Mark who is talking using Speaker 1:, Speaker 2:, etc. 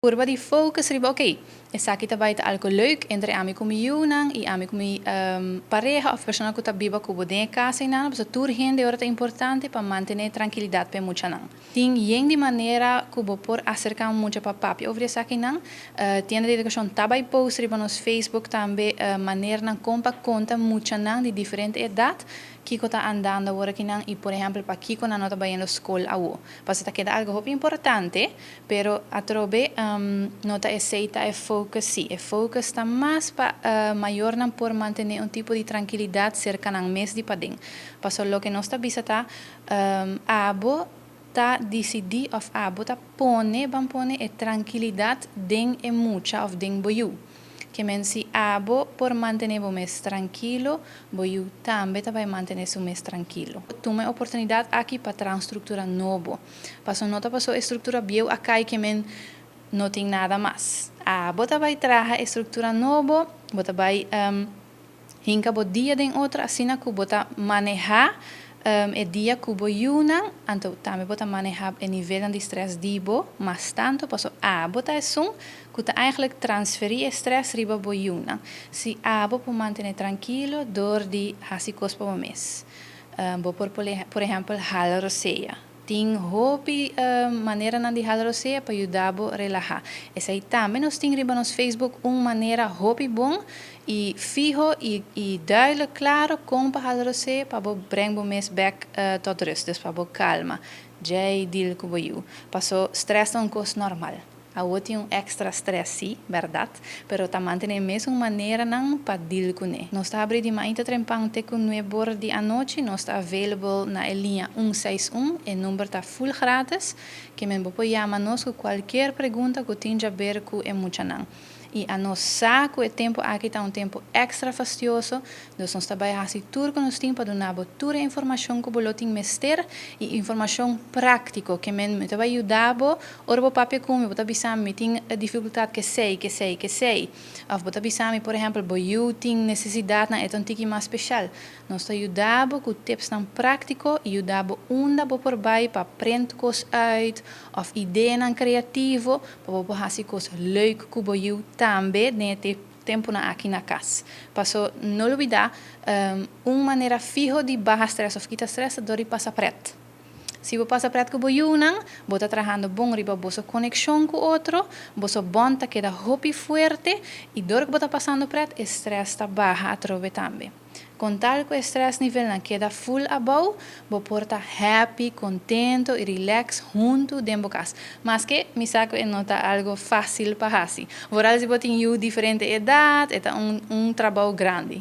Speaker 1: Purba di focus riba, ok, esaki ta bay ta algo leuk entre ami cu mi yiunan y ami cu mi pareha of persona cu ta biba cu bo den cas y nan, pasobra tur hende ora ta importante pa mantene trankilidad pa muchanan. Tin yen di manera cu bo por acerca un mucha pa papia over esakinan. Tienda di Educacion ta bay post riba nos Facebook tambe maneranan con pa conta muchanan di diferente edad kico ta andando awor akinan y, por ehempel, pakico nan no ta bayendo scol awo. Pasobra ta keda algo hopi importante, pero atrobe no ta esey ta e focus si. E focus ta mas pa mayornan por mantene un tipo di trankilidad cerca nan mes di paden. Pasobra loke nos ta bisa ta abo ta dicidi of abo ta pone, ban pone e trankilidad den e mucha of den bo yiu. Kemen si abo por mantene bo mes trankilo, bo yiu tambe ta bay mantene su mes trankilo. Tuma e oportunidad aki pa traha un structura nobo. Pasobra no ta paso e structura bieu a cay kemen no tin nada mas. Abo ta bay traha e structura nobo, bo ta bay hinca bo dia den otro asina cu bo ta maneha e dia cu bo yiunan, anto tambe bo ta maneha e nivelnan di stress di bo mas tanto, paso abo ta esun cu ta eigenlijk transferi e stress riba bo yiunan. Si abo por mantene trankilo door di haci cos pa bo mes. Bo por, por ehempel, hala rosea. Tin hopi maneranan di hala rosea pa yuda bo relaha. Esey tambe nos tin riba nos Facebook un manera hopi bon y fiho y duidelijk claro con pa hala rosea pa bo breng bo mes bek tot rust, dus pa bo calma. Djey deal cu bo yiu. Paso stress ta un cos normal. Awo tin un extra stress si, berdad, pero ta mantene mesun maneranan pa deal cune. Nos ta habri di mainta trempan te cu 9 or di anochi, nos ta available na e liña 161, e number ta full gratis, kemen bo por yama nos cu cualkier pregunta cu tin di haber cu e muchanan. Y anos sa cu e tempo aki ta un tempo extra fastioso, dus nos ta bay haci tur cu nos tin pa duna bo tur e informacion cu bo lo tin mester y informacion practico, kemen mi ta bay yuda bo. Ora bo papia cu mi, bo ta bisa mi tin dificultad cu esey, cu esey, cu esey. Of bo ta bisa mi, por ehempel, bo yiu tin necesidadnan, e ta un tiki mas special. Nos ta yuda bo cu tipsnan practico y yuda bo unda bo por bay pa print cos uit of ideanan creativo pa bo por haci cos leuk cu bo yiu tambe den e temponan aki na cas. Paso no lubida, un manera fiho di baha stress of kita stress ta door di pasa pret. Si bo pasa pret cu bo yiunan, bo ta trahando bon riba boso conexion cu otro, boso bond ta keda hopi fuerte y door cu bo ta pasando pret, e stress ta baha atrobe tambe. Con tal cu e stress nivelnan keda full abou, bo por ta happy, contento y relax hunto den bo cas. Maske mi sa cu e no ta algo facil pa haci. Vooral si bo tin yiu diferente edad, e ta un trabou grandi.